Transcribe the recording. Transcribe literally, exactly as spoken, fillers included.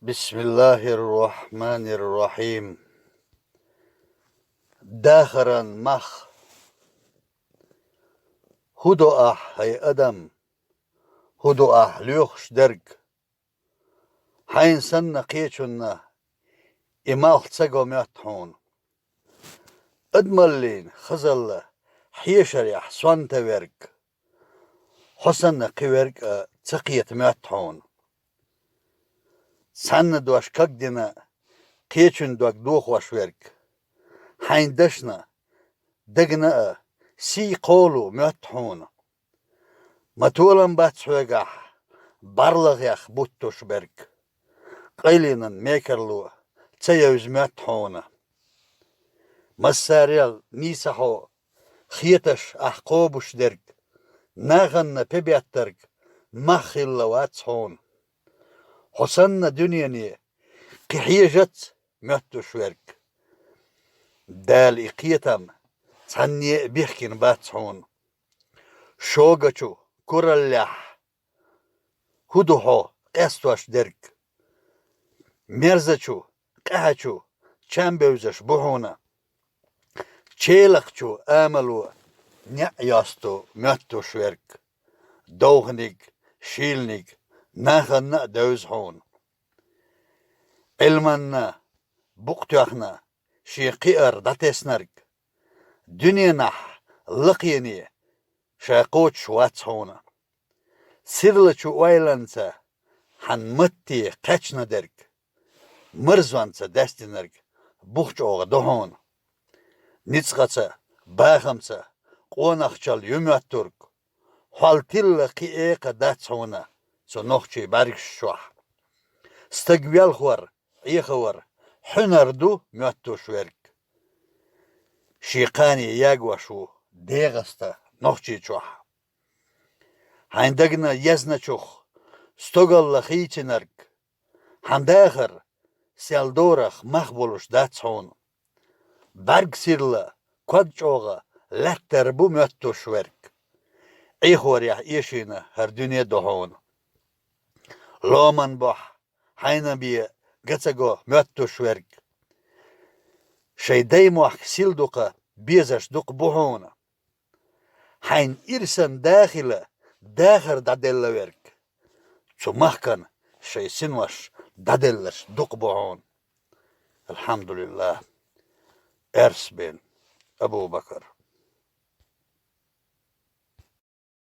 بسم الله الرحمن الرحيم. Дахаран мах. ХӀун до ахь, хӀай адам? ХӀун до ахь лоьхуш дерг? Хьайна санна кхечунна и малх ца го моьтту хьуна. Адамаллин хазалла хьешарехь сонта верг, хьо санна кхин верг а ца кхета моьтту хьуна. Цхьанна дош кагдина, кхечун дог дохош верг, хьайн дашна, дагна а сий кхолу моьтту хьуна. Ма толам бац хьоьгахь бӀарлагӀех буттуш берг, къайленан мекарло ца евза моьтту хьуна. Массарел нийса хьо, хеташ ахь кхобуш дерг, наханна пе беттарг мах хилла вац хьуна. Хьо санна дуьнене кхин хьежац моьттуш верг. Дала и кхетам цхьанне а бихкина бац хьуна. Шогачу кураллехь хӀун ду хьо къестош дерг? Мерзачу, къаьхьачу чам бевзаш бу хьуна. Челакхчу амало неӀ йосту моьттуш верг, довханиг, шийланиг наханна а девза хьуна. Ӏилманна букъ тоьхна шен кхиар дӀатеснарг, дуьненахь лакхене ша кхочуш вац хьуна. Сирлачу ойланца хьан матте кхаьчна дерг, марзонца даьстинарг бух чӀогӀа ду хьуна. Ницкъаца, бахамца, къонахчалла ю моьттург, хьол тилла кхин экха дац хьуна цу нохчий бӀаьргаш чохь. Стаг велхор, Ӏехавар хьуьнар ду моьттуш верг. Шен кхане ягош ву дегӀаста нохчий чохь. Хьайн дагна езначух стогалла хийцинарг, хьан дахар сел дорах мах болуш дац хьуна. БӀаьрг сирла ког чӀогӀа лаьттар бу моьттуш верг. Ӏехорехь эшийна хӀара дуьне ду хьуна. Ломан бохь хьайна бен га ца го моьттуш верг. Шайн даймохк сил дукха безаш дукха бу хьуна. Хьайн ирсан дахила дахар дӀаделла верг, цу махкан шайн синош дӀаделларш дукха бу хьуна. Алхьамдулиллах. Эрс бен Абу-Бакар.